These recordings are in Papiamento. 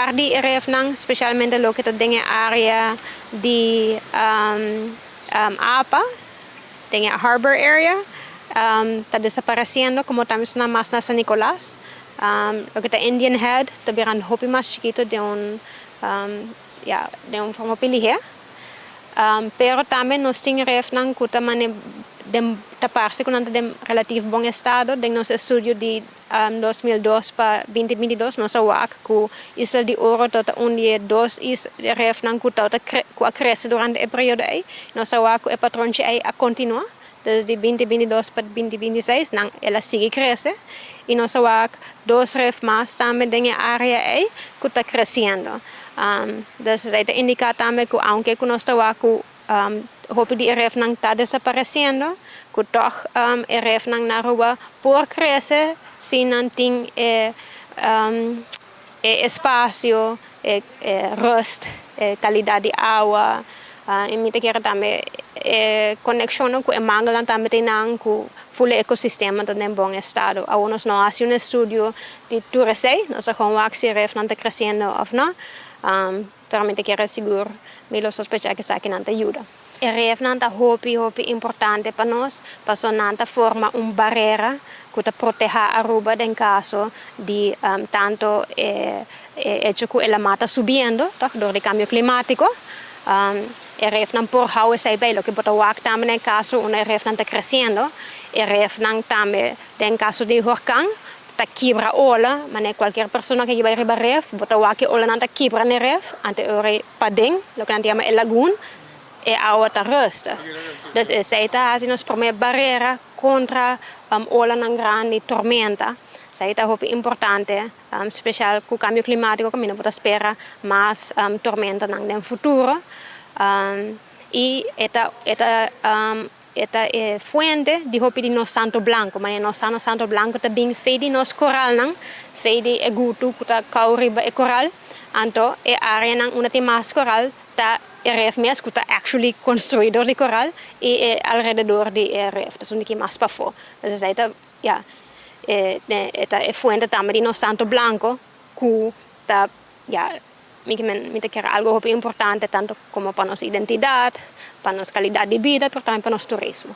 Par di e refnan, specialmente loke ta den e area di apa, den e harbor area, ta desapareciendo, como tambe esnan mas na San Nicolas. Loke ta Indian Head ta birando hopi mas chikito den un, ya, den un forma hopi lihe. Pero tambe nos tin refnan cu ta mane den ta parce cu nan ta den relatief bon estado. Den nos estudio di 2002 pa 2022 nos a wak cu Isla di Oro ta un di e dos refnan cu a crece durante e periodo ey. Nos a wak cu e patronchi ey a continua desde 2022 pa 2026, nan el a sigui crece. Y nos a wak dos ref mas tambe den e area ey cu ta creciendo. Dus esey ta indica tambe cu aunke cu nos ta wak cu hopi di e refnan ta desapareciendo, cu toch e refnan na Aruba por crece si nan tin e espacio, e rust, e calidad di awa. Y mi ta kere tambe e conexion cu e mangelnan tambe tin nan cu full ecosistema ta den bon estado. Awor nos no a haci un estudio di tur esey, nos a gewoon wak si e refnan ta creciendo of no, pero mi ta kere sigur mi lo sospecha cu esakinan ta yuda. E refnan ta hopi hopi importante pa nos, paso nan ta forma un barera cu ta proteha Aruba den caso di tanto e hecho cu e lama ta subiendo, toch, door di cambio climatico. E refnan por hou esey bij. Loke bo ta wak tambe den caso unda e refnan ta creciendo, e refnan tambe den caso di horcan ta kibra ola, manera cualkier persona cu bay riba ref, bo ta wak e olanan ta kibra na e ref, anto e ora paden, loke nan ta yama e lagoon, e awa ta rustig. Dus esey ta haci nos prome barera contra olanan grandi, tormenta. Esey ta hopi importante, special cu cambio climatico, caminda bo ta spera mas tormentanan den futuro. Y e ta e fuente di hopi di nos santo blanco. Ma nos santo blanco ta bin for di nos coralnan, for di e gutu cu ta cay riba e coral. Anto, e areanan unda tin mas coral ta e ref mes, cu ta actually construi door di coral, y e alrededor di e ref. Dus unda cu mas pafo. Dus esey ta, ja, e fuente tambe di nos santo blanco, cu ta, ja, mi ta kere algo hopi importante tanto como pa nos identidad, pa nos calidad di bida, pero tambe pa nos turismo.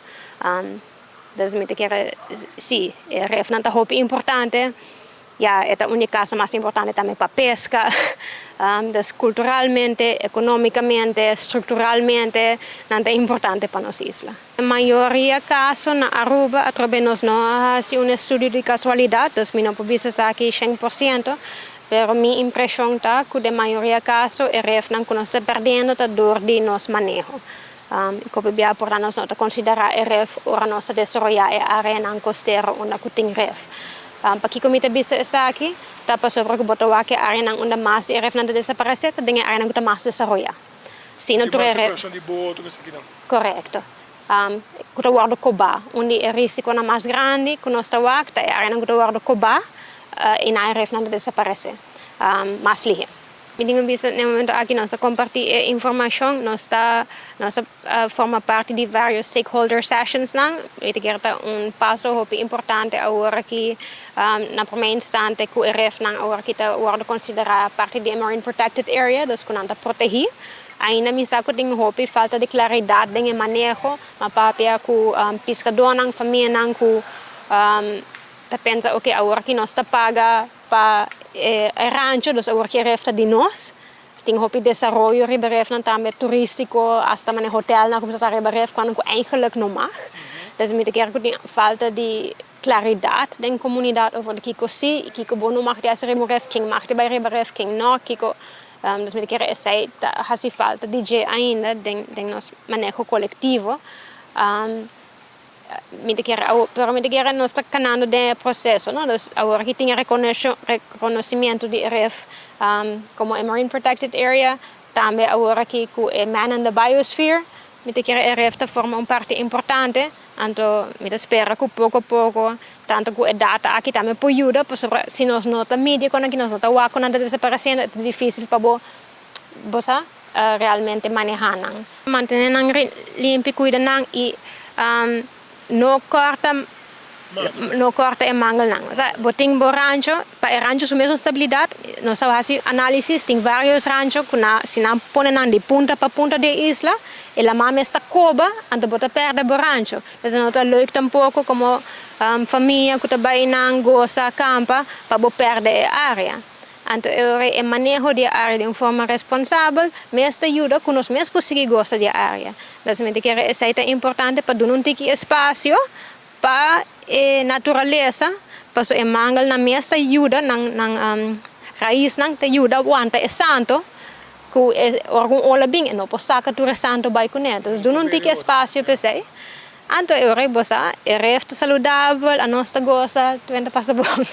Dus mi ta kere, si, e refnan ta hopi importante. Ja, e ta un caso mas importante tambe pa pesca. Dus culturalmente, economicamente, structuralmente, nan ta importante pa nos isla. E mayoria caso na Aruba, atrobe nos no a haci un estudio di causalidad, dus mi no por bisa esaki 100%, pero mi impresion ta cu den mayoria caso e refnan cu nos ta perdiendo ta door di nos maneho. Y cu bia por nos no ta considera e ref ora nos ta desaroya e areanan costero unda cu tin ref. Pakico mi ta bisa esaki? Ta pasobra cu bo ta wak e areanan unda mas e refnan ta desaparece, ta den e areanan cu ta mas desaroya. Si no tur e ref di boto, esaki no. Correcto. Cu ta wordo coba. Unda e risiconan mas grandi cu nos ta wak, ta e areanan cu ta wordo coba y na e refnan ta desaparece mas lihe. Mi tin bisa na momento aki nos a comparti e informacion, nos ta forma parti di varios stakeholder sessions nan. Mi ta kere ta un paso hopi importante awor aki, na prome instante cu e refnan awor aki ta wordo considera parti di marine protected area, dus cu nan ta protegi. Ainda mi sa cu tin hopi falta di claridad den e maneho, m'a papia cu piscadornan, famianan cu ta pensa, ok, awor aki nos ta paga pa e rancho, dus awor cu e ref ta di nos. Tin hopi desaroyo riba refnan tambe turistico, hasta mane hotelnan cu ta riba ref, cuando cu eigenlijk no mag. Dus mi ta kere cu tin falta di claridad den comunidad over di kico si, kico bo no mag di haci riba ref, ken mag di bay riba ref, ken no, kico. Dus mi ta kere esey ta haci falta di dje ainda den nos maneho colectivo. Mi ta kere, pero mi ta kere nos ta canando den proceso, no? Dus awor aki tin reconocimento di ref como e marine protected area, tambe awor aki cu e Man in the Biosphere, mi ta kere e ref ta forma un parti importante, anto mi ta spera cu poco poco, tanto cu e data aki tambe por yuda, pasobra si nos no ta midi con aki, nos no ta wak con nan ta desapareciendo, ta dificil pa bo sa realmente maneha nan. Mantene nan limpi, cuida nan y no corta. No corta e mangelnan. Osea, bo tin bo rancho, pa e rancho su mesun stabilidad, nos a haci analisis, tin varios rancho cu na, si nan pone nan di punta pa punta di isla, e lama mes ta coba, anto bo ta perde bo rancho. Dus no ta leuk tampoco como famia cu ta bay nan goza campa pa bo perde e area. Anto e maneho di area di un forma responsabel, mes ta yuda cu nos mes por sigui goza di area. Dus mi ta kere esey ta importante pa duna un tiki espacio pa e naturalesa, paso e mangelnan mes ta yuda nan raisnan ta yuda wanta e santo cu e ora cu ola bin e no por saca tur e santo bay cune. Dus duna un tiki espacio pa esey. Anto e ora bo sa e ref ta saludabel, anos ta goza, tur hende ta pasa bon.